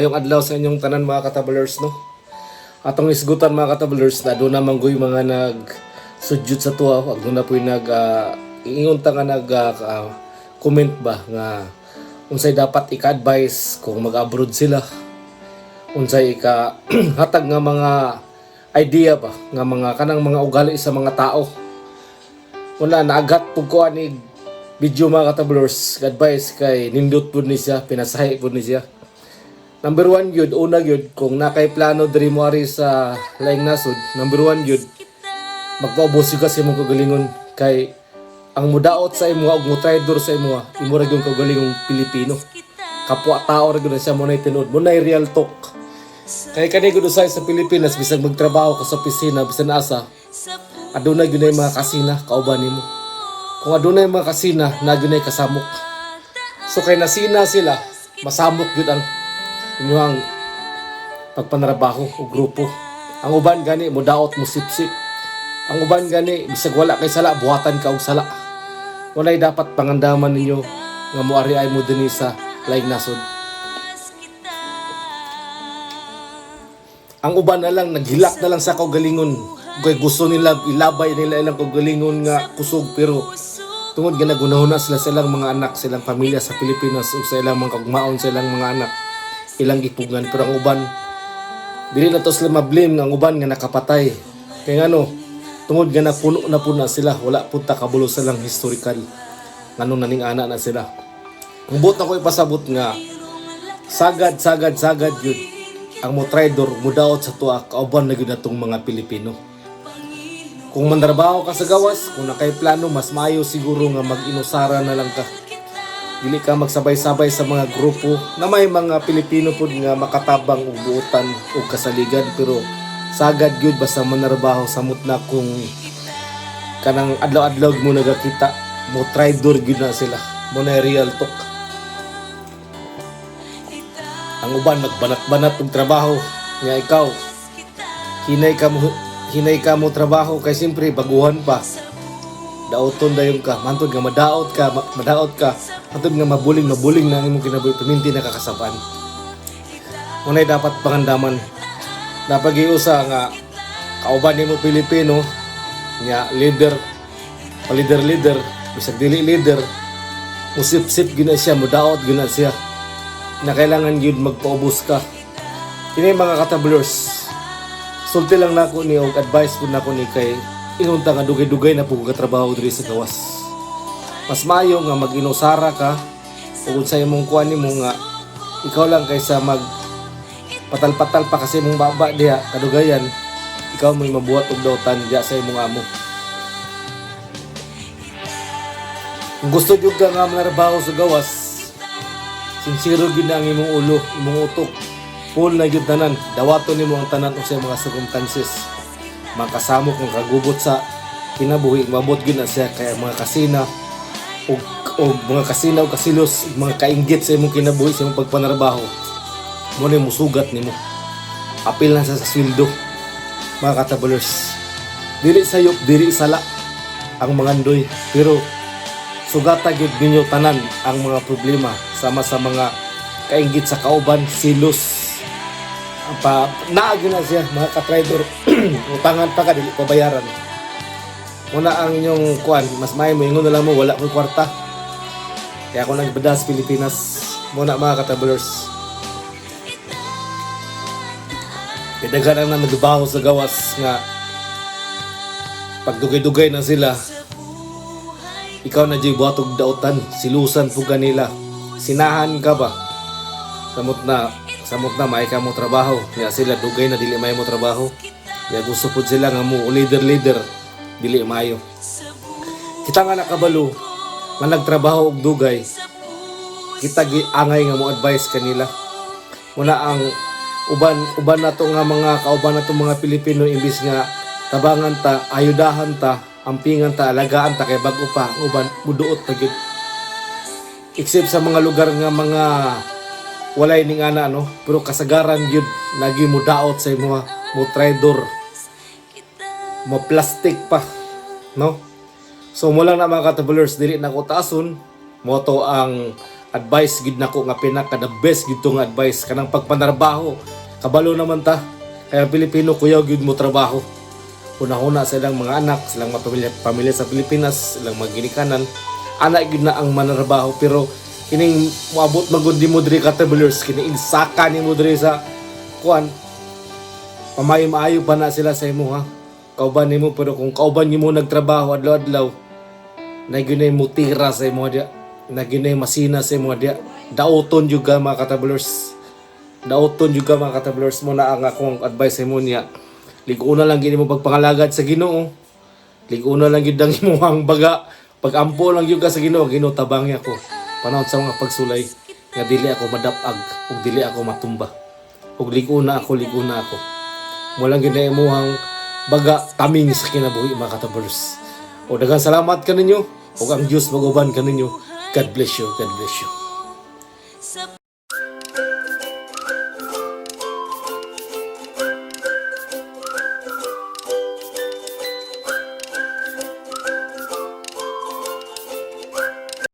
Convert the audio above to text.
Mayong adlaw sa inyong tanan, mga katabalers, no. Atong isgutan, mga katabalers, na doon naman goy mga nag sudyot sa tuwa, ag doon na po'y nag ingon ta nga nag comment ba nga unsay dapat ika-advise kung mag-abroad sila, unsay ika hatag nga mga idea ba nga mga kanang mga ugali sa mga tao. Wala naagat pug ko ani video, mga katablers, advice kay nindot pud ni siya, pinasahi pud ni siya. Number one yun, una yun, kung nakay plano diri mo ari sa laing nasod, number one yun, magpaubos ka sa imong kagalingon kay ang mudaot sa imo ug mo traidor sa imo, imo ra gyud kagalingong Pilipino. Kapwa tao ra gyud na siya mo na tinuod, mo na real talk. Kay kani gud usay sa Pilipinas, bisag magtrabaho ka sa opisina, bisan asa, adunay gyud mga kasina kauban nimo. Kung adunay mga kasina, na gyud kasamok. So kay nasina sila, masamok gyud ang inyong pagpanarabaho o grupo. Ang uban gani mo daot, mo sipsip. Ang uban gani bisag wala kay sala, buhatan ka og sala. Walay dapat pangandaman ninyo nga moari ay mo dinhi sa laing nasod. Ang uban na lang naghilak na lang sa kaugalingon. Kay gusto nila ilabay nila ilang kaugalingon nga kusog, pero tungod nga nagunahuna sila sa ilang mga anak, sa ilang pamilya sa Pilipinas ug sa ilang mga kaugmaon sa ilang mga anak, ilang gipugngan. Pero ang uban, dili na to sila mablame nga ang uban nga nakapatay. Kay ngano, tungod nga napuno na po na sila, wala punta kabulo sa lang historical. Ngano naning ana na sila. Ang buot na ko ipasabot nga sagad, sagad, sagad yun ang mo traidor, mudaot sa tuwa, kauban na gyud natong mga Pilipino. Kung mantrabaho ka sa gawas, kung nakay plano, mas maayo siguro nga mag-inusara na lang ka. Dili ka magsabay-sabay sa mga grupo na may mga Pilipino pod nga makatabang og buotan og kasaligan, pero sagad gyud basta manarbaho, samot na kung kanang adlaw-adlaw mo nagakita, mo traidor gyud na sila mo na real talk. Ang uban magbanat-banat og trabaho nga ikaw hinay ka mo trabaho kay siyempre baguhan pa, daoton dayon ka, mantod nga madaot ka, madaot ka, mantod nga mabuling mabuling na ang imong kinabuhi, perminti na kakasabaan. Unay dapat pangandaman, dapat giusa nga kauban nimo Pilipino nga leader pa, leader leader, bisag dili leader, musip-sip gyud na siya, mudaot gyud na siya, na kailangan gyud magpaubos ka. Kini, mga katablers, sulti lang nako ni og advice pud nako ni kay ingon ta nga dugay-dugay na pud ko katrabaho diri sa gawas. Mas maayo nga mag-inusara ka ug sa imong kuan nimo nga ikaw lang kaysa mag patal-patal pa kasi imong baba diha kadugayan, ikaw mo'y mabuhat og dautan diha sa imong amo. Kung gusto jud ka nga manarbaho sa gawas, sincero gyud na ang imong ulo, imong utok. Full na gyud tanan, dawaton nimo ang tanan unsay mga circumstances. Makasamok ng kagubot sa kinabuhi, mabot gyud na siya kay ang mga kasina ug mga kasina ug kasilos, ug mga kainggit sa imong kinabuhi, sa imong pagpanarbaho. Mo na musugat nimo. Apil na sa sweldo, mga katabalers. Dili sayop, dili sala ang mga andoy, pero sugata gyud ninyo tanan ang mga problema sama sa mga kainggit sa kauban, silos pa naa gyud na siya, mga katraidor. Utangan pa ka, dili pa bayaran. Muna ang inyong kuan, mas may mo ingon na lang mo wala ko'y kwarta kaya ako nagbada sa Pilipinas. Muna, mga katabalers, kay daghan ang nagbaho sa gawas nga pagdugay-dugay na sila, ikaw na jud buhatog dautan, silusan po kanila, sinahan ka ba, samot na may ka mo trabaho nga sila dugay na dili may mo trabaho ya, gusto pud sila nga mo leader leader, dili maayo. Kita nga nakabalo nga nagtrabaho og dugay, kita gi angay nga mo advice kanila. Muna ang uban uban nato nga mga kauban nato mga Pilipino, imbis nga tabangan ta, ayudahan ta, ampingan ta, alagaan ta kay bag-o pa, ang uban muduot na gyud. Except sa mga lugar nga mga walay ning ana, no, pero kasagaran gyud lagi mo daot sa imo, mo traidor, mo plastic pa, no. So mo lang na, mga katabalers, dili na ko taason mo to ang Advice gid nako nga pinaka the best gid to nga advice, kanang pagpanarbaho. Kabalo naman ta kaya Pilipino, kuyaw gyud mo trabaho. Una-una sa ilang mga anak, silang mga pamilya, pamilya sa Pilipinas, ilang mga ginikanan, anak gyud na ang manarbaho. Pero kining moabot man gud nimo diri, ka-travelers, kini saka nimo diri sa kuan, pamayo maayo pa na sila sa imo ha. Kauban nimo, pero kung kauban nimo nagtrabaho adlaw-adlaw, na gyud mutira sa imo diya, na gyud masina sa imo diya. Dauton jud ka, mga ka-travelers. Dauton jud ka, mga ka-travelers. Mo na ang akong advice sa imo niya. Lig-una lang gid mo pagpangalagad sa Ginoo. Lig-una lang gid ang imong baga. Pagampo lang gyud ka sa Ginoo, "Ginoo, tabangi ako panahon sa mga pagsulay nga dili ako madapag ug dili ako matumba. Ug lig-una ako, lig-una ako." Mo lang gid na imuhang baga taming sa kinabuhi, mga ka-travelers. O daghang salamat kaninyo ug ang Dios maguban kaninyo. God bless you, God bless you. Sa